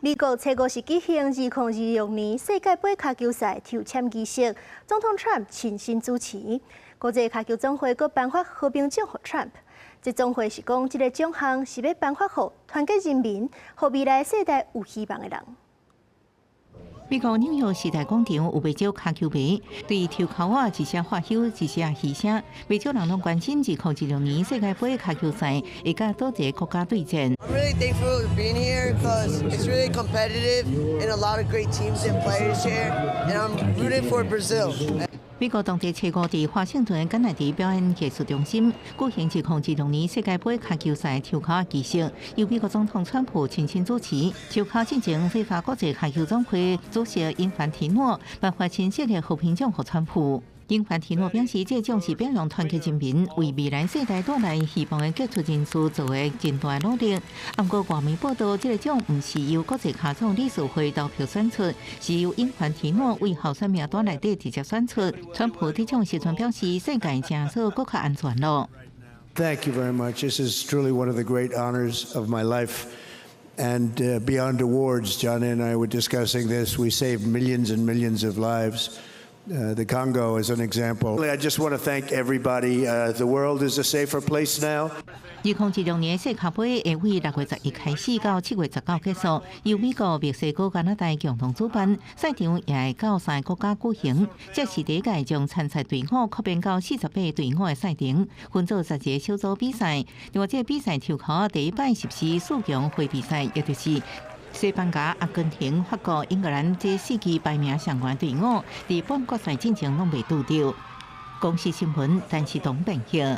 美國初五時舉行2026年世界盃跤球賽抽籤儀式，總統川普親身主持。國際跤球總會閣頒發和平獎予川普。這總會是講，這个獎項是欲頒發予團結人民、予未來世代有希望的人。美國紐約時代廣場有袂少跤球迷，對抽籤仔一聲喝囂，一聲噓聲，袂少人攏關心2026年世界盃跤球賽會佮佗一个國家對戰。 I'm really thankful to being here because it's really competitive and a lot of great teams and players here, and I'm rooting for Brazil. 美國當地初五佇華盛頓甘乃迪表演藝術中心舉行2026年世界盃跤球賽抽籤儀式，由美國總統川普親身主持。抽籤進前，FIFA 國際跤球總會主席英凡提諾頒發親設的和平獎予川普。英凡提諾表示，這獎是表揚團結人民，為未來世代帶來希望的傑出人士做的真大努力。毋過外媒報道，這个獎毋是由國際跤總理事會投票選出，是由英凡提諾為候選名單內底直接選出。川普得獎時陣表示，世界正做閣較安全囉。 Thank you very much. This is truly one of the great honors of my life. And beyond awards, Gianni and I were discussing this. We saved millions and millions of lives. The Congo as an example. I just want to thank everybody. The world is a safer place now. 2026年世界盃會於6月11開始到7月19結束，由美國、墨西哥、加拿大共同主辦，賽場也會到三个國家舉行。這是第一屆將參賽隊伍擴編到48個隊伍的賽程，分做12個小組比賽。另外，這个比賽抽籤第一擺實施四強回避賽，也就是西班牙、阿根廷、法國、英格蘭這四支排名上懸隊伍，佇半決賽進前攏袂拄著。公視新聞，陳世東編譯。